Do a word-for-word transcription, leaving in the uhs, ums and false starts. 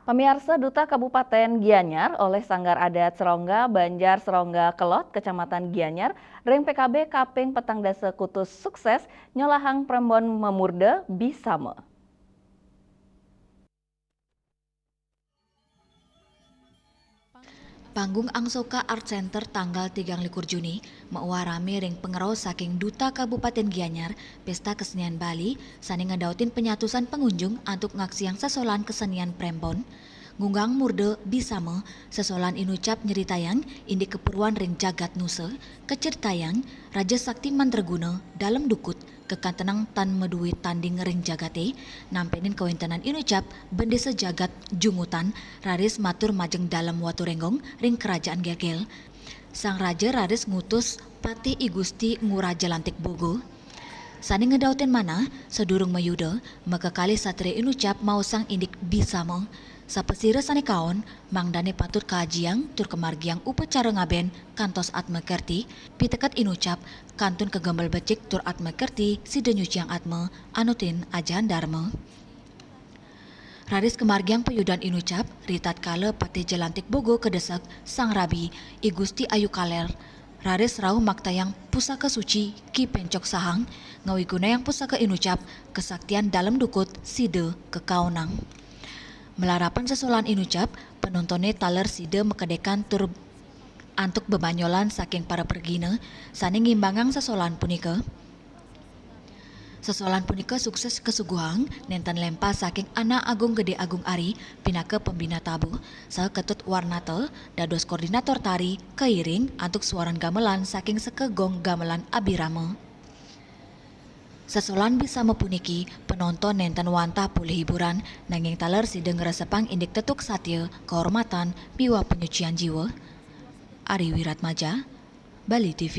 Pamiarsa, Duta Kabupaten Gianyar oleh Sanggar Adat Serongga Banjar Serongga Kelot, Kecamatan Gianyar, ring P K B kaping petang dasa kutus sukses nyolahang prembon mamurda Bisama. Panggung Angsoka Art Center tanggal tigang likur Juni mauah rame ring pangrauh saking Duta Kabupaten Gianyar, Pesta Kesenian Bali, sane ngedautin penyatusan pengunjung antuk ngaksiang sesolan kesenian prembon. Ngunggang murda Bisama, sesolan inucap nyeritayang indik keperluan ring jagat nusa, kaceritayang Raja Sakti Mandraguna Dalem Dukut, kakantenang tan madue tanding ring jagate, nampenin kawentenan inucap bendesa jagat Jungutan, raris matur majeng Dalem Waturenggong ring Kerajaan Gelgel. Sang raja raris ngutus Patih I Gusti Ngurah Jalantik Bogo. Sane ngedautin manah, sadurung mayuda, makakalih satria inucap maosang indik Bisama. Sapasira sane kaon, mangdane patut kaajiang tur kamargiang upacara ngaben kantos Atma Kerti, piteket inucap kantun kagembel becik tur Atma Kerti sida nyuciang atma, anutin ajahan Dharma. Raris kamargiang payudan inucap, ritatkala Patih Jalantik Bogo kadesek, Sang Rabi, I Gusti Ayu Kaler, raris rauh maktayang pusaka suci Ki Pencok Sahang, ngawigunayang pusaka inucap, kasaktian Dalem Dukut sida kakaonang. Malarapan sesolan inucap, panontone taler sida makedekan tur antuk bebanyolan saking para pragina sane ngimbangang sesolan punika. Sesolan punika sukses kasuguhang nenten lempas saking Anak Agung Gede Agung Ari pinaka pembina tabuh, saha Ketut Warnata dados koordinator tari, kairing antuk suaran gamelan saking Seka Gong Gamelan Abirama. Sesolan Bisama puniki, penonton nenten wantah polih hiburan, nanging taler sida ngresepang indik tetuk satia, kehormatan, miwah panyucian jiwa. Ari Wiratmaja, Bali T V.